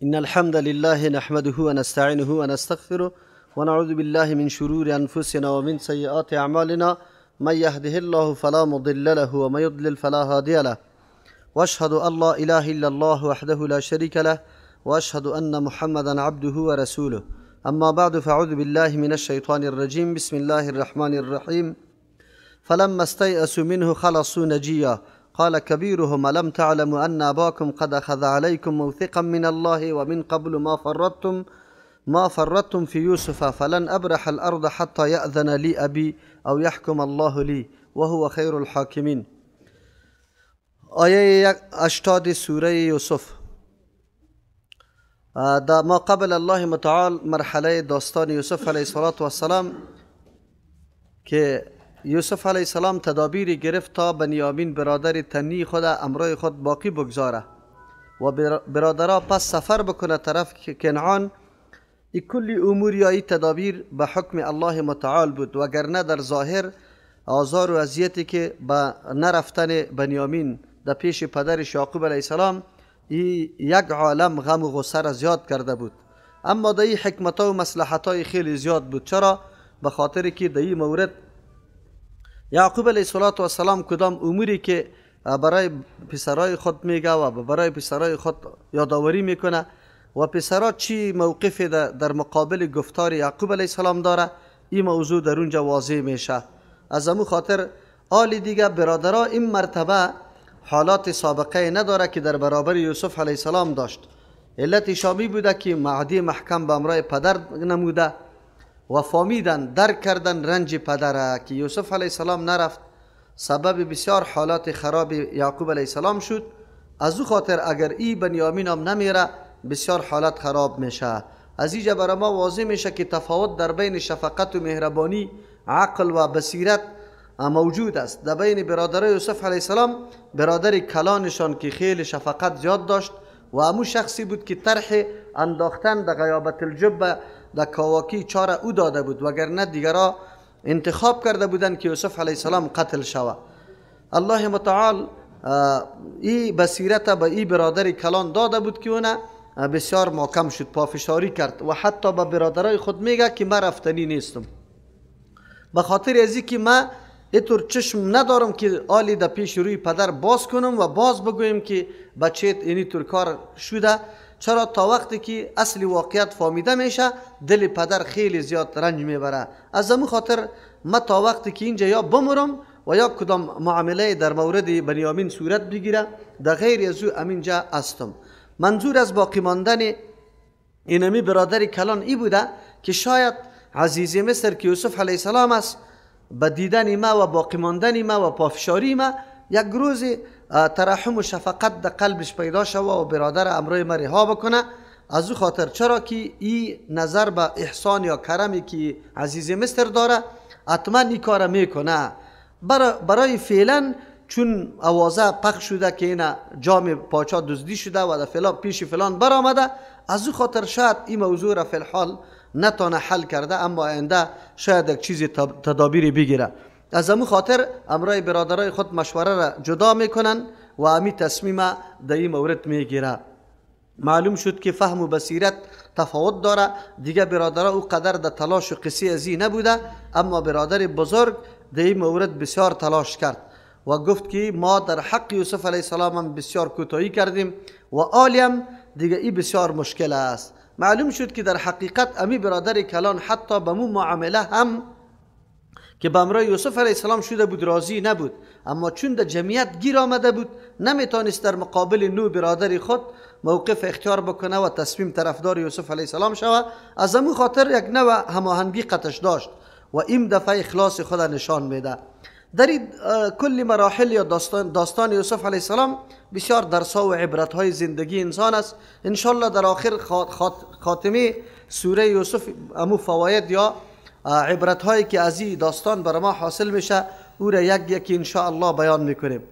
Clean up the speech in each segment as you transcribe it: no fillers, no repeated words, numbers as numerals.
إن الحمد لله نحمده ونستعينه ونستغفره ونعوذ بالله من شرور أنفسنا ومن سيئات أعمالنا، من يهده الله فلا مضل له ومن يضلل فلا هادي له، وأشهد أن لا إله إلا الله وحده لا شريك له، وأشهد أن محمدا عبده ورسوله. أما بعد، فأعوذ بالله من الشيطان الرجيم. بسم الله الرحمن الرحيم. فلما استيأسوا منه خلصوا نجيا، قال كبيرهم ألم تعلموا أن أباكم قد أخذ عليكم موثقا من الله ومن قبل ما فرطتم في يوسف، فلن أبرح الأرض حتى يأذن لي أبي أو يحكم الله لي وهو خير الحاكمين. آیه 80 سوره یوسف. در ما قبل الله متعال مرحله داستان یوسف علیه السلام که یوسف علیه السلام تدابیری گرفت تا بنیامین برادر تنی خود امرای خود باقی بگذاره و برادرها پس سفر بکنه طرف کنعان. ای کلی امور یا ای تدابیر به حکم الله متعال بود، وگرنه در ظاهر آزار و اذیتی که به نرفتن بنیامین در پیش پدرش یعقوب علیه السلام ای یک عالم غم و غصه را زیاد کرده بود، اما در این حکمت و مصلحت های خیلی زیاد بود. چرا؟ به خاطر که در این مورد یعقوب علیه السلام کدام اموری که برای پسرای خود میگه و برای پسرای خود یادآوری میکنه و پسرا چی موقف در مقابل گفتار یعقوب علیه السلام داره، این موضوع در اونجا واضح میشه. از امو خاطر آل دیگه برادرها این مرتبه حالات سابقه نداره که در برابر یوسف علیه السلام داشت. علت شامی بوده که معدی محکم به امرای پدر نموده و فامیدن درک کردن رنج پدره که یوسف علیه السلام نرفت، سبب بسیار حالات خراب یعقوب علیه السلام شد. از او خاطر اگر ای بنیامین هم نمیره بسیار حالت خراب میشه. از اینجا برای ما واضح میشه که تفاوت در بین شفقت و مهربانی، عقل و بصیرت موجود است. در بین برادرای یوسف علیه السلام برادر کلانشان که خیلی شفقت زیاد داشت و امو شخصی بود که طرح انداختن در غیابت الجب در کاواکی چاره او داده بود، وگرنه دیگرا انتخاب کرده بودند که یوسف علیه السلام قتل شود. الله متعال ای بصیرت به ای برادر کلان داده بود که اونه بسیار محکم شد، پافشاری کرد و حتی به برادرای خود میگه که من رفتنی نیستم، به خاطر ازی که من اینطور چشم ندارم که آلی در پیش روی پدر باز کنم و باز بگویم که بچه اینی طور کار شده. چرا؟ تا وقتی که اصل واقعیت فهمیده میشه دل پدر خیلی زیاد رنج میبره. از امو خاطر ما تا وقتی که اینجا یا بمرم و یا کدام معامله در مورد بنیامین صورت بگیره در غیر از او امینجا هستم. منظور از باقی ماندن اینمی برادر کلان ای بوده که شاید عزیز مصر که یوسف علیه السلام است به دیدن ما و باقی ماندن ما و پافشاری ما یک روز ترحم و شفقت در قلبش پیدا شوه و برادر امرای ما رها بکنه. از او خاطر چرا که ای نظر به احسان یا کرمی که عزیز مصر داره حتما این کار میکنه. برای فعلا چون اوازه پخش شده که این جام پاچا دزدی شده و در فلان پیش فلان برآمده، از او خاطر شاید این موضوع را فی الحال نتانه حل کرده، اما آینده شاید یک چیز تدابیری بگیره. از امو خاطر امرای برادرای خود مشوره را جدا میکنن و امی تصمیم در این مورد میگیره. معلوم شد که فهم و بصیرت تفاوت داره. دیگه برادرها او قدر در تلاش و قصه ازی نبوده، اما برادر بزرگ در این مورد بسیار تلاش کرد و گفت که ما در حق یوسف علیه السلام هم بسیار کوتاهی کردیم و آلیم دیگه ای بسیار مشکل است. معلوم شد که در حقیقت امی برادر کلان حتی به مو معامله هم که به امرای یوسف علیه السلام شده بود راضی نبود، اما چون در جمعیت گیر آمده بود نمیتونست در مقابل نو برادر خود موقف اختیار بکنه و تصمیم طرفدار یوسف علیه السلام شوه. از امو خاطر یک نوع هماهنگی قطش داشت و این دفعه اخلاص خود نشان میده. در کل مراحل یا داستان یوسف علیه السلام بسیار درس ها و عبرت های زندگی انسان است. انشالله در آخر خاتمه سوره یوسف امو فواید یا عبرت هایی که از این داستان برای ما حاصل میشه او را یک یک انشاءالله بیان میکنیم.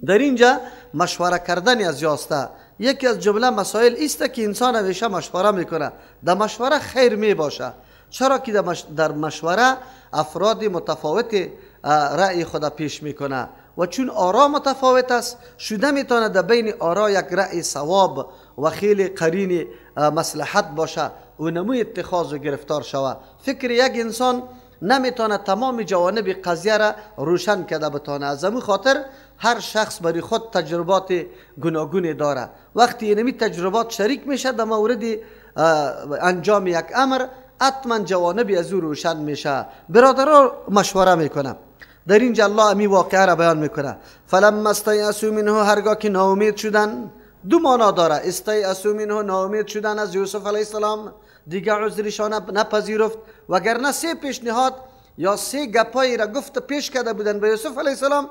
در اینجا مشوره کردن از یاسته یکی از جمله مسائل است که انسان همیشه مشوره میکنه. در مشوره خیر میباشه، چرا که در مشوره افراد متفاوت رأی خود پیش میکنه و چون آرا متفاوت است شده میتونه در بین آرا یک رأی صواب و خیلی قرین مصلحت باشه و نموی اتخاذ و گرفتار شوه. فکر یک انسان نمیتونه تمام جوانب قضیه را روشن کرده بتانه. از همون خاطر هر شخص برای خود تجربات گوناگون داره. وقتی اینمی تجربات شریک میشه در مورد انجام یک امر، حتما جوانب از او روشن میشه. برادرها مشوره میکنه. در اینجا الله امی واقعه را بیان میکنه. فلما استیأسوا منه، هرگاه که ناامید شدن، دو معنا داره. استیأسوا منه، ناامید شدن از یوسف علیه السلام، دیگه عذرشان نپذیرفت، وگرنه سه پیشنهاد یا سه گپایی را گفت پیش کرده بودن به یوسف علیه السلام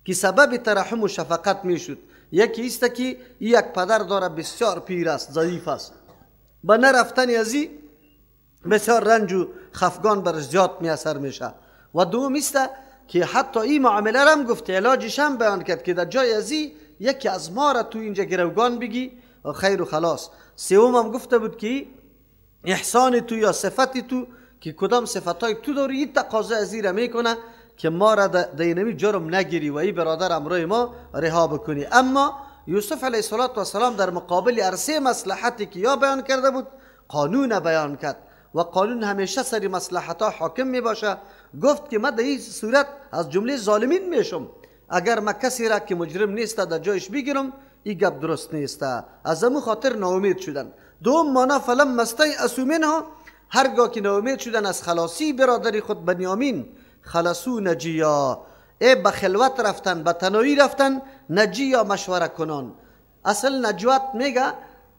که سبب ترحم و شفقت میشد. یکی است که یک پدر داره بسیار پیر است، ضعیف است، با نرفتن ازی بسیار رنج و خفگان برش زیاد می اثر میشه. و دوم است که حتی این معامله را هم گفت، علاجش هم بیان کرد که در جای ازی یکی از ما را تو اینجا گروگان بگی خیر و خلاص. سوم هم گفته بود که احسان تو یا صفت تو که کدام صفتهای تو داری، این تقاضا ازی را میکنه که ما را دینمی جرم نگیری و این برادر امرای ما رها بکنی. اما یوسف علیه السلام در مقابل عرصه مصلحتی که یا بیان کرده بود، قانون بیان کرد و قانون همیشه سر مصلحت ها حاکم می باشه. گفت که من در این صورت از جمله ظالمین میشم، اگر من کسی را که مجرم نیست در جایش بگیرم، این گپ درست نیست. از همون خاطر ناامید شدن. دوم معنا فلما استیأسوا منه، هرگاه که ناامید شدن از خلاصی برادر خود بنیامین، خلصو نجیا، ای به خلوت رفتن، به تنهایی رفتن، نجیا مشوره کنان. اصل نجوت میگه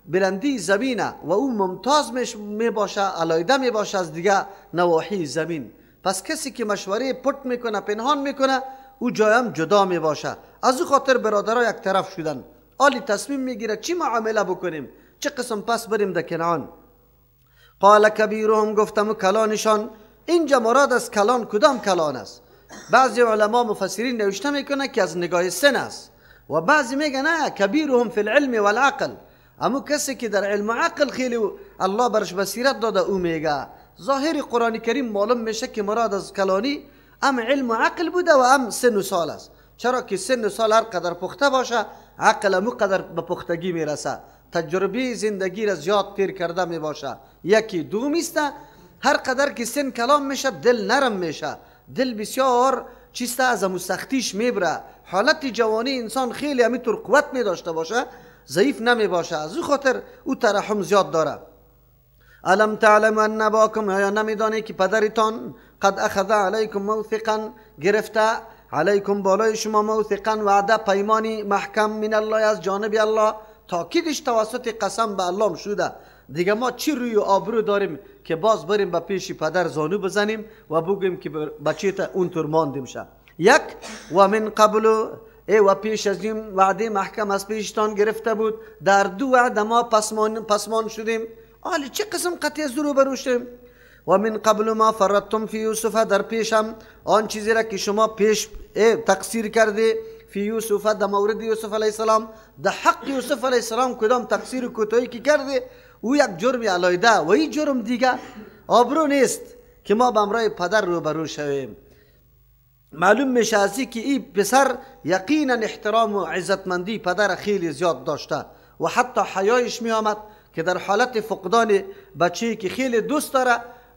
بلندی زمینه و او ممتاز می باشه، علایده می باشه از دیگه نواحی زمین. پس کسی که مشوره پت میکنه، پنهان میکنه، او جایم جدا می باشه. از او خاطر برادرها یک طرف شدن. آلی تصمیم میگیره چی معامله بکنیم، چه قسم پس بریم در کنعان. قال کبیرهم، گفتم کلانشان. اینجا مراد از کلان کدام کلان است؟ بعضی علما مفسرین نوشته میکنه که از نگاه سن است، و بعضی میگه نه، کبیرهم فی العلم والعقل، اما کسی که در علم و عقل خیلی الله برش بصیرت داده او میگه. ظاهر قرآن کریم معلوم میشه که مراد از کلانی ام علم و عقل بوده و ام سن و سال است. چرا که سن و سال هر قدر پخته باشه، عقل امو قدر به پختگی میرسه، تجربه زندگی را زیاد تیر کرده میباشه. یکی دوم است، هر قدر که سن کلام میشه دل نرم میشه، دل بسیار چیسته از امو سختیش میبره. حالت جوانی انسان خیلی همینطور قوت می داشته باشه، ضعیف نمی باشه. از او خاطر او ترحم زیاد داره. الم تعلم ان اباکم، آیا نمیدانی که پدرتان قد اخذ علیکم موثقا، گرفته علیکم بالای شما موثقا، وعده پیمانی محکم، من الله از جانب الله، تاکیدش توسط قسم به الله شده. دیگه ما چی روی و آبرو داریم که باز بریم به پیش پدر زانو بزنیم و بگوییم که بچه تا اونطور ماندیم شه. یک و من قبل، ای و پیش از این وعده محکم از پیشتان گرفته بود، در دو وعده ما پسمان شدیم. آلی چه قسم قطعی از رو بروشیم؟ و من قبل ما فرطتم فی یوسف، در پیشم آن چیزی را که شما پیش تقصیر کرده، فی یوسف، در مورد یوسف علیه السلام، در حق یوسف علیه السلام کدام تقصیر و کوتاهی که کرده، او یک جرم علایده و این جرم دیگه آبرو نیست که ما به امرای پدر روبرو شویم. معلوم میشه از که این پسر یقینا احترام و عزتمندی پدر خیلی زیاد داشته و حتی حیایش می آمد که در حالت فقدان بچه‌ای که خیلی دوست داره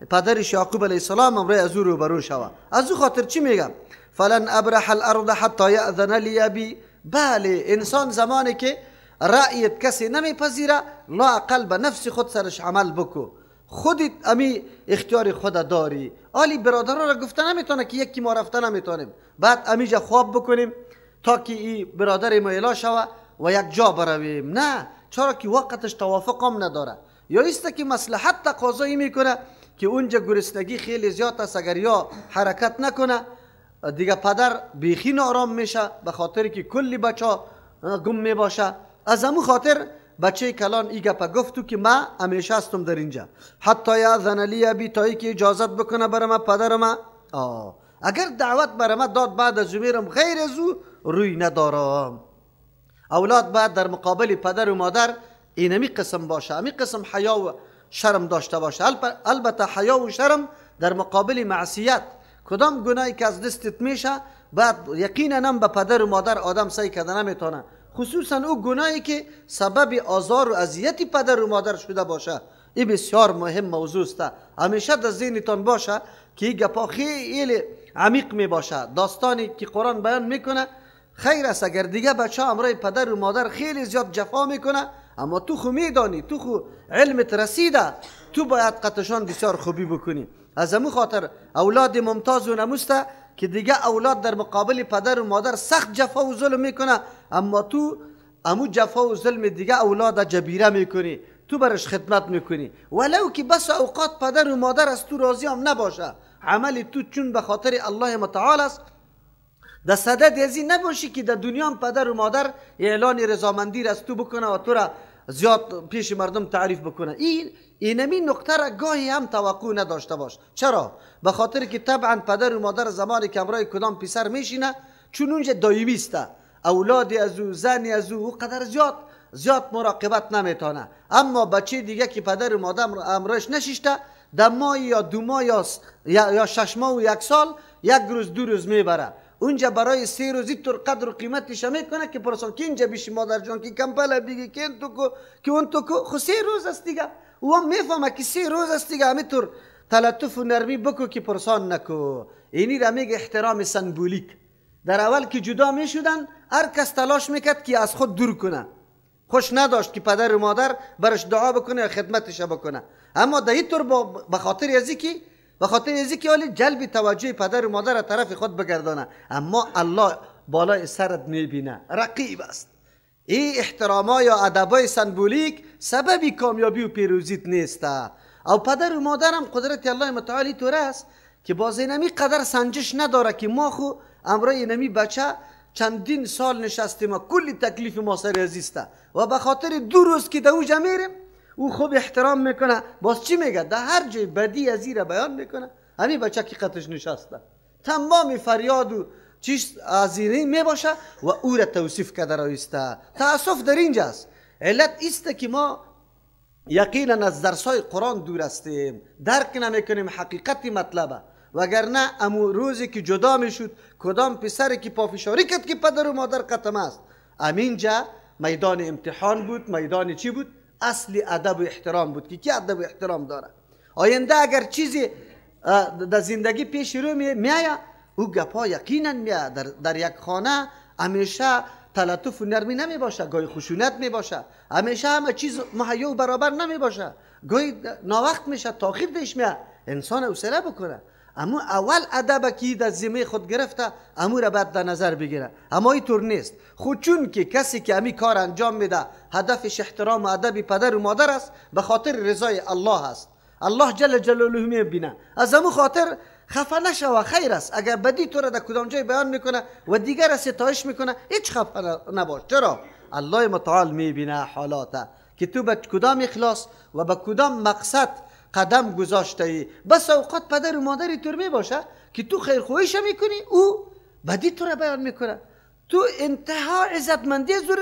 پدرش یعقوب علیه السلام امرای از او روبرو شوه. از او خاطر چی میگم؟ فلن ابرح الارض حتی یأذن لی ابی. بله، انسان زمانی که رأیت کسی نمیپذیره، لا اقل به نفس خود سرش عمل بکو، خودت امی اختیار خود داری. آلی برادرها را گفته نمیتونه که یکی ما رفته نمیتونیم، بعد امیجا خواب بکنیم تا که ای برادر ما الا شوه و یک جا برویم. نه، چرا که وقتش توافق هم نداره. یا ایست که مصلحت تقاضایی میکنه که اونجا گرسنگی خیلی زیاد است، اگر یا حرکت نکنه دیگه پدر بیخی نارام میشه به خاطر که کلی بچه گم میباشه. از همون خاطر بچه کلان ای گپا گفتو که ما همیشه هستم در اینجا، حتی یأذن لی ابی، تا که اجازت بکنه برای ما پدر ما. اگر دعوت برای ما داد بعد از میرم، غیر از او روی ندارم. اولاد باید در مقابل پدر و مادر اینمی قسم باشه، امی قسم حیا و شرم داشته باشه. البته حیا و شرم در مقابل معصیت، کدام گناهی که از دستت میشه بعد یقینا هم به پدر و مادر آدم سعی کرده نمیتونه. خصوصا او گناهی که سبب آزار و اذیت پدر و مادر شده باشه. این بسیار مهم موضوع است. همیشه در ذهنتان باشه که این گپا خیلی عمیق می باشه. داستانی که قرآن بیان میکنه خیر است اگر دیگه بچه امرای پدر و مادر خیلی زیاد جفا میکنه، اما تو خو میدانی، تو خو علمت رسیده، تو باید قطشان بسیار خوبی بکنی. از امو خاطر اولاد ممتاز و نموسته که دیگه اولاد در مقابل پدر و مادر سخت جفا و ظلم میکنه، اما تو امو جفا و ظلم دیگه اولاد جبیره میکنی، تو برش خدمت میکنی، ولو که بس اوقات پدر و مادر از تو راضی هم نباشه. عمل تو چون به خاطر الله متعال است، در صدد ازی نباشی که در دنیا هم پدر و مادر اعلان رضامندی را از تو بکنه و تو را زیاد پیش مردم تعریف بکنه. اینمی نقطه را گاهی هم توقع نداشته باش. چرا؟ به خاطر که طبعا پدر و مادر زمانی که همراه کدام پسر میشینه، چون اونجا دایمی است، اولاد از او، زنی از او، قدر زیاد مراقبت نمیتونه. اما بچه دیگه که پدر و مادر امرش نشیشته، در ماه یا 2 ماه یا 6 ماه و 1 سال، 1 روز 2 روز میبره. اونجا برای 3 روزی طور قدر و قیمتش میکنه که پرسان که اینجا بیشی مادر جان که کمپله بگی که این تو کو که اون تو کو، خو 3 روز است دیگه. او هم میفهمه که 3 روز است دیگه، همینطور تلطف و نرمی بکو که پرسان نکو. اینی را میگه احترام سنبولیک. در اول که جدا میشدن، هر کس تلاش میکرد که از خود دور کنه، خوش نداشت که پدر و مادر برش دعا بکنه یا خدمتش بکنه. اما در این طور به خاطر ازی که حالی جلب توجه پدر و مادر طرف خود بگردانه، اما الله بالای سرت میبینه، رقیب است. این احتراما یا ادبای سنبولیک سبب کامیابی و پیروزیت نیست. او پدر و مادرم قدرت الله متعالی طور است که باز اینمی قدر سنجش نداره که ما خو امرای اینمی بچه چندین سال نشستیم و کلی تکلیف ما سر عزیزته و به خاطر 2 روز که در اوجا میریم او خوب احترام میکنه. باز چی میگه؟ در هر جای بدی از را بیان میکنه. همین بچه که قطش نشسته تمام فریاد و چیز از اینی میباشه و او را توصیف کرده رایسته. تاسف در اینجاست. علت ایست که ما یقینا از درسای قرآن دور هستیم، درک نمیکنیم حقیقت مطلبه. وگرنه امو روزی که جدا میشد، کدام پسری که پافشاری کرد که پدر و مادر قتم است، امینجا میدان امتحان بود. میدان چی بود؟ اصل ادب و احترام بود که کی ادب و احترام داره. آینده اگر چیزی در زندگی پیش رو میآید، او گپا یقینا میآید. در یک خانه همیشه تلطف و نرمی نمی باشه، گاهی خشونت می باشه، همیشه همه چیز مهیا و برابر نمی باشه، گاهی ناوقت میشه، تاخیر دیش میاد. انسان حوصله بکنه. اما اول ادب که در ذمه خود گرفته، امو را باید در نظر بگیره. اما اینطور نیست. خود چون که کسی که امی کار انجام میده هدفش احترام و ادب پدر و مادر است، به خاطر رضای الله است. الله جل جلاله میبینه. از امو خاطر خفه نشوه، خیر است. اگر بدی تو را در کدام جای بیان میکنه و دیگر را ستایش میکنه، هیچ خفه نباش. چرا؟ الله متعال میبینه حالاته که تو به کدام اخلاص و به کدام مقصد قدم گذاشته ای. بس اوقات پدر و مادری تو می باشه که تو خیرخواهیش میکنی، او بدی تو را بیان میکنه، تو انتها عزتمندی زور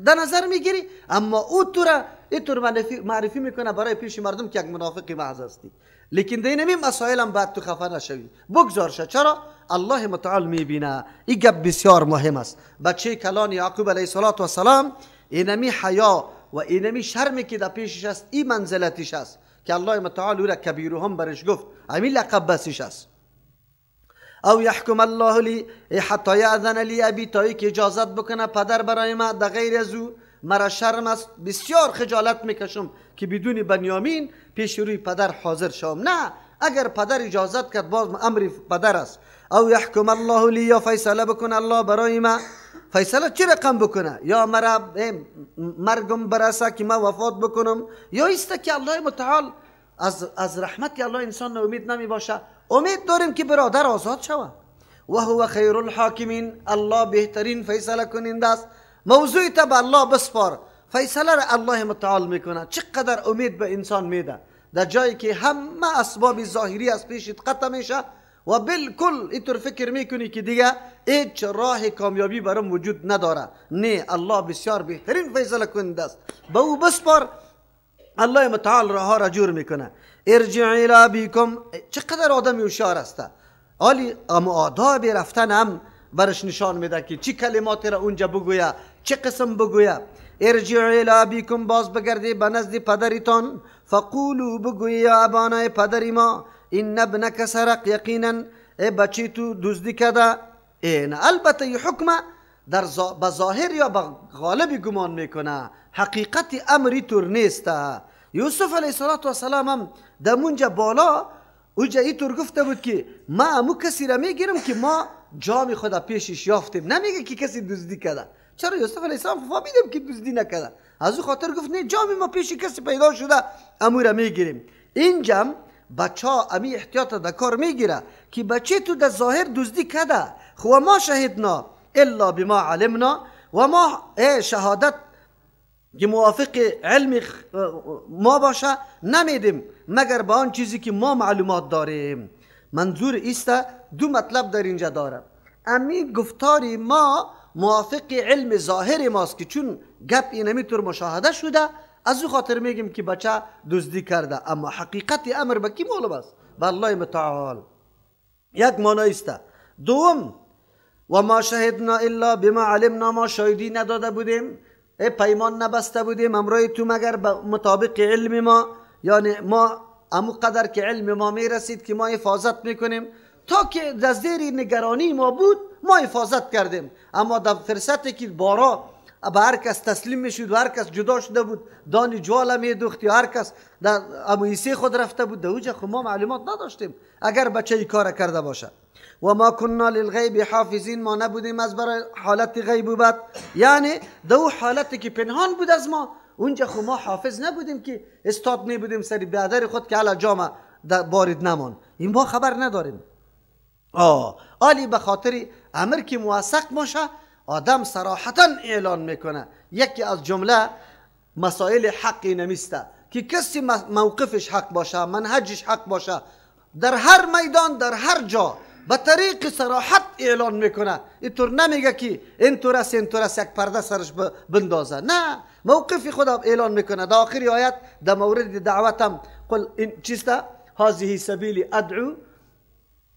در نظر میگیری، اما او تو را اینطور معرفی میکنه برای پیش مردم که یک منافق محض هستی. لیکن در اینمی مسائل هم باید تو خفه نشوی، بگذار شه. چرا؟ الله متعال میبینه. این گپ بسیار مهم است. بچه کلان یعقوب علیه السلام اینمی حیا و اینمی شرمی که در پیشش است، این منزلتش است که الله متعال او را کبیرهم برش گفت، همین لقب بسش است. او یحکم الله لی حتی یأذن لی ابی، تا که اجازت بکنه پدر برای ما، در غیر از او مرا شرم است، بسیار خجالت میکشم که بدون بنیامین پیش روی پدر حاضر شوم. نه، اگر پدر اجازت کرد باز امر پدر است. او یحکم الله لی، یا فیصله بکنه الله برای ما. فیصله چه رقم بکنه؟ یا مرا مرگم برسه که ما وفات بکنم، یا ایسته که الله متعال از رحمت الله انسان امید نمی باشه. امید داریم که برادر آزاد شوه. و هو خیر الحاکمین، الله بهترین فیصله کننده است. موضوع تا به الله بسپار، فیصله را الله متعال میکنه. چقدر امید به انسان میده در جایی که همه اسباب ظاهری از پیشت قطع میشه و بالکل اینطور فکر میکنی که دیگه هیچ راه کامیابی برام وجود نداره. نه، الله بسیار بهترین فیصله کننده است. به او بسپار، الله متعال راه را جور میکنه. ارجع الی ابیکم، چقدر آدم هوشیار است. حالی اما آداب رفتن هم برش نشان میده که چی کلمات را اونجا بگویه، چه قسم بگویه؟ ارجعوا الی ابیکم، باز بگردی به نزد پدرتان، فقولوا، بگوی یا ابانا پدری ما، ان ابنک سرق، یقینا ای بچی تو دزدی کرده. این البته این حکم در به ظاهر یا به غالب گمان میکنه، حقیقت امری طور نیست. یوسف علیه السلام هم در اونجا بالا اونجا اینطور گفته بود که ما امو کسی را میگیرم که ما جام خدا پیشش یافتیم، نمیگه که کسی دزدی کرده. چرا یوسف علیه السلام فهمیدم که دزدی نکرده، از او خاطر گفت نه جام ما پیش کسی پیدا شده امو را میگیریم. اینجا بچه ها امی احتیاط در کار میگیره که بچه تو در ظاهر دزدی کرده، خو ما شهدنا الا بما علمنا، و ما شهادت که موافق علم ما باشه نمیدیم مگر با آن چیزی که ما معلومات داریم. منظور ایست دو مطلب در اینجا داره. امی گفتاری ما موافق علم ظاهر ماست که چون گپ اینمی طور مشاهده شده، از او خاطر میگیم که بچه دزدی کرده، اما حقیقت امر به کی معلوم است؟ به الله متعال. یک معنی است. دوم، و ما شهدنا الا بما علمنا، ما شاهدی نداده بودیم، پیمان نبسته بودیم امرای تو مگر مطابق علم ما، یعنی ما امو قدر که علم ما میرسید که ما حفاظت میکنیم، تا که در زیر نگرانی ما بود ما حفاظت کردیم، اما در فرصتی که بارا به هر کس تسلیم میشد و هر کس جدا شده بود، دانی جواله میدوخت یا هر کس در امویسی خود رفته بود، در اوجه خب ما معلومات نداشتیم اگر بچه ای کار کرده باشه. و ما كنا للغیب حافظین، ما نبودیم از برای حالت غیبوبت، یعنی دو حالتی که پنهان بود از ما، اونجا خب ما حافظ نبودیم که استاد می بودیم سری بیادر خود که علا جامع بارد نمان، این ما خبر نداریم. آلی به خاطر امر که موثق باشه آدم صراحتا اعلان میکنه. یکی از جمله مسائل حق نمیسته که کسی موقفش حق باشه، منهجش حق باشه، در هر میدان در هر جا به طریق صراحت اعلان میکنه. اینطور نمیگه که اینطور است اینطور است یک پرده سرش بندازه، نه، موقف خود اعلان میکنه. در آخر آیت در مورد دعوتم قل این چیسته؟ هذه سبیلی ادعو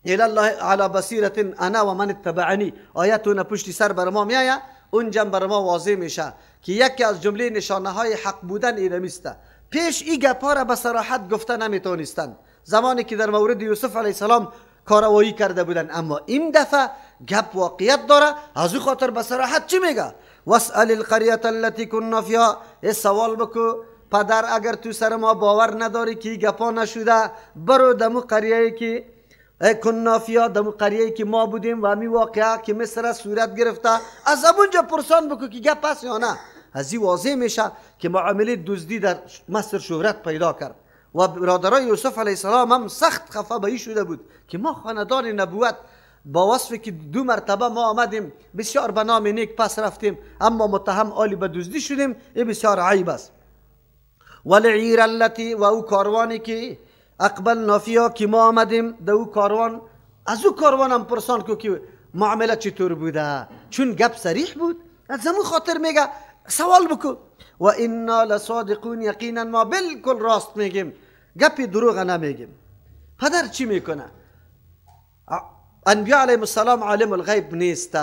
الى الله على بصیرة انا و من اتبعنی. آیتون پشتی سر بر ما میایه، اونجا بر ما واضح میشه که یکی از جمله نشانه های حق بودن اینمیسته. پیش این گپا را به صراحت گفته نمیتونستند زمانی که در مورد یوسف علیه السلام کاروایی کرده بودن، اما این دفعه گپ واقعیت داره، از او خاطر به صراحت چی میگه؟ واسأل القریة التي كنا فيها، سوال بکو پدر اگر تو سر ما باور نداری که گپا نشده، برو دمو قریه که كنا فيها، دمو قریه که ما بودیم و همی واقعه که مصر صورت گرفته، از اونجا پرسان بکو که گپ است یا نه. از این واضح میشه که معامله دزدی در مصر شهرت پیدا کرد و برادرای یوسف علیه السلام هم سخت خفه به شده بود که ما خاندان نبوت با وصفی که دو مرتبه ما آمدیم بسیار به نام نیک پس رفتیم، اما متهم آلی به دزدی شدیم، این بسیار عیب است. والعیر التي، و او کاروانی که اقبلنا فیها که ما آمدیم در او کاروان، از او کاروان هم پرسان کو که معامله چطور بوده، چون گپ صریح بود، از همون خاطر میگه سوال بکو. و انا لصادقون، یقینا ما بالکل راست میگیم، گپی دروغ نمیگیم. پدر چی میکنه؟ انبیاء علیهم السلام عالم الغیب نیست،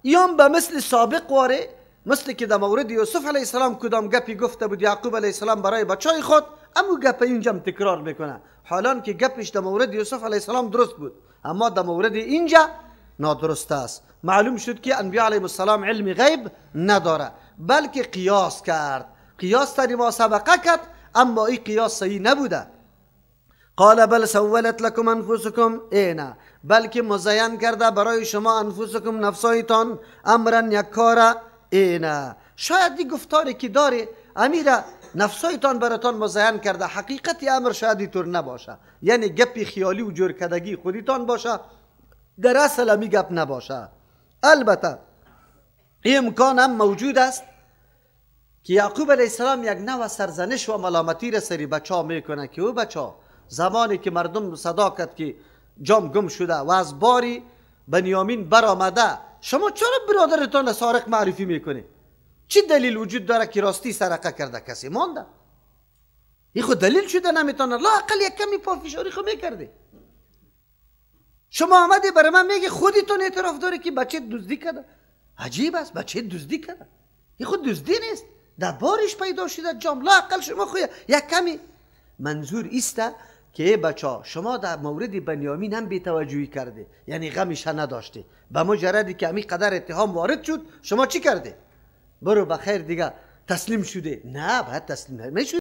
ایام به مثل سابق واره، مثل که در مورد یوسف علیه السلام کدام گپی گفته بود یعقوب علیه السلام برای بچای خود، امو گپ اینجا تکرار میکنه، حالان که گپش در مورد یوسف علیه السلام درست بود، اما در مورد اینجا نادرست است. معلوم شد که انبیاء علیهم السلام علم غیب نداره، بلکه قیاس کرد، قیاس تری ما سبقه کرد، اما این قیاس صحیح نبوده. قال بل سولت لكم انفسكم، اینا بلکه مزین کرده برای شما انفسکم نفسایتان امرا یک کار. اینا شاید این گفتاری که داره امیره نفسایتان براتان مزین کرده، حقیقت امر شاید اینطور نباشه، یعنی گپی خیالی و جورکدگی خودیتان باشه، در اصل امی گپ نباشه. البته این امکان هم موجود است که یعقوب علیه السلام یک نوع سرزنش و ملامتی را سری بچه ها میکنه که او بچه ها زمانی که مردم صدا کرد که جام گم شده و از باری بنیامین برآمده، شما چرا برادرتان سارق معرفی میکنی؟ چی دلیل وجود داره که راستی سرقه کرده؟ کسی مانده این خود دلیل شده نمیتونه، لا اقل یک کمی پافشاری خو میکردی. شما آمدی برای من میگی خودتون اعتراف داری که بچه دزدی کرده. عجیب است، بچه دزدی کرده. این خود دزدی نیست، در بارش پیدا شده جام، لااقل شما خو یک کمی. منظور ایسته که ای بچه شما در مورد بنیامین هم بی‌توجهی کرده، یعنی غمش نداشته. به مجردی که همی قدر اتهام وارد شد شما چی کرده؟ برو بخیر دیگه تسلیم شده. نه، باید تسلیم نمیشد.